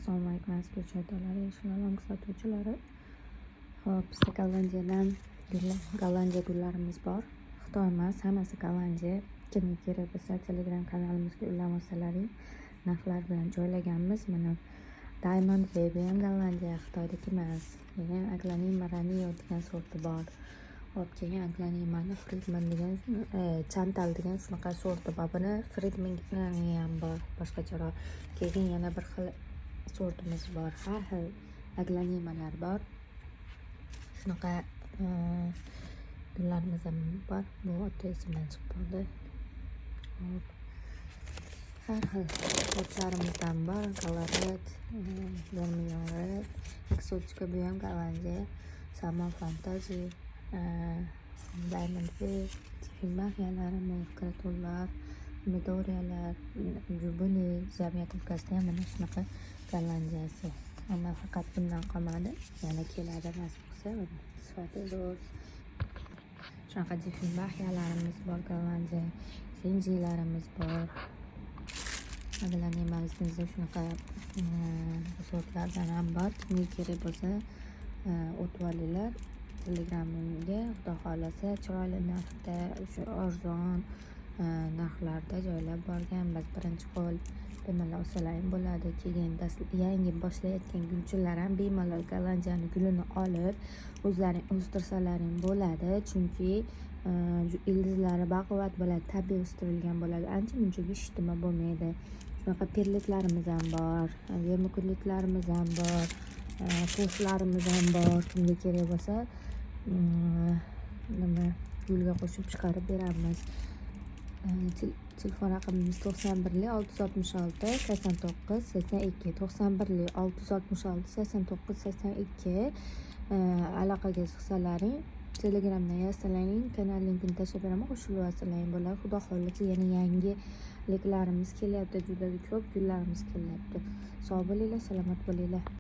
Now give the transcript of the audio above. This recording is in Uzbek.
Assalomu alaykum, aziz gulchehralar, Yashil sotuvchilari. Xo'p, bizda Gollandiyadan gullar, Gollandiya gullarimiz bor. Xitoy emas, hammasi Gollandiya. Kimga kerak bo'lsa, Telegram kanalimizga ulanib olsalaring, narxlar bilan joylaganmiz. Mana Diamond Baby ham Gollandiya, Xitoydagi emas. Keyin Aglaonema Romeo degan sorti bor. Xo'p, keyin Aglaonemani Friedman degan, Chantal degan shunaqa sorti bor. Buni Friedman ham bor, boshqacharoq. Keyin yana bir xil sortimiz bor. Har xil aglaonemalar bor. Shunaqa gullarimiz ham bor. Bu oti esimdan chiqib qoldi. Xo'p. Har xil sortlarimizdan bor. Gala Red, Vermilion Red, Exotica, bu ham Gollandiya, Salmon Fantasy, Diamond Wave, Dieffenbachialarimiz, Krotonlar, Midoriyalar, Jubilee jamiyat o'rtasida ham mana shunaqa Gollandiyasi. Ammo faqat bundan qolmadi. Yana keladi, nasib qilsa. Sifati zo'r. Shunaqa Dieffenbachialarimiz bor, Gollandiya, Zenjilarimiz bor. Aglaonemamizda shunaqa sortlardan ham bor. Kimga kerak bo'lsa, o'tib olinglar. Telegramimga, Xudo xohlasa, chiroyli narxda, o'sha arzon narxlarda joylab borganmiz. Birinchi qo'l bemalol olsalaring bo'ladi. Keyin yangi boshlayotgan gulchilar ham bemalol Gollandiyani gulini olib, o'zlaring o'stirsalaring bo'ladi. Chunki ildizlari baquvvat bo'ladi, tabiiy o'stirilgan bo'ladi. Ancha munchaga shittima bo'lmaydi. Shunaqa perlitlarimiz ham bor, vermikulitlarimiz ham bor, torflarimiz ham bor. Kimga kerak bo'lsa, nima, gulga qo'shib chiqarib beramiz. Telefon raqamimiz 91 666 89 82, 91 666 89 82. Aloqaga chiqsalaring, Telegramdan yozsalaring, kanal linkini tashlab beraman, qo'shilib olsalaring bo'ladi. Xudo xohlasa, yana yangiliklarimiz kelyapti, juda ko'p gullarimiz kelyapti. Sog' bo'linglar, salomat bo'linglar.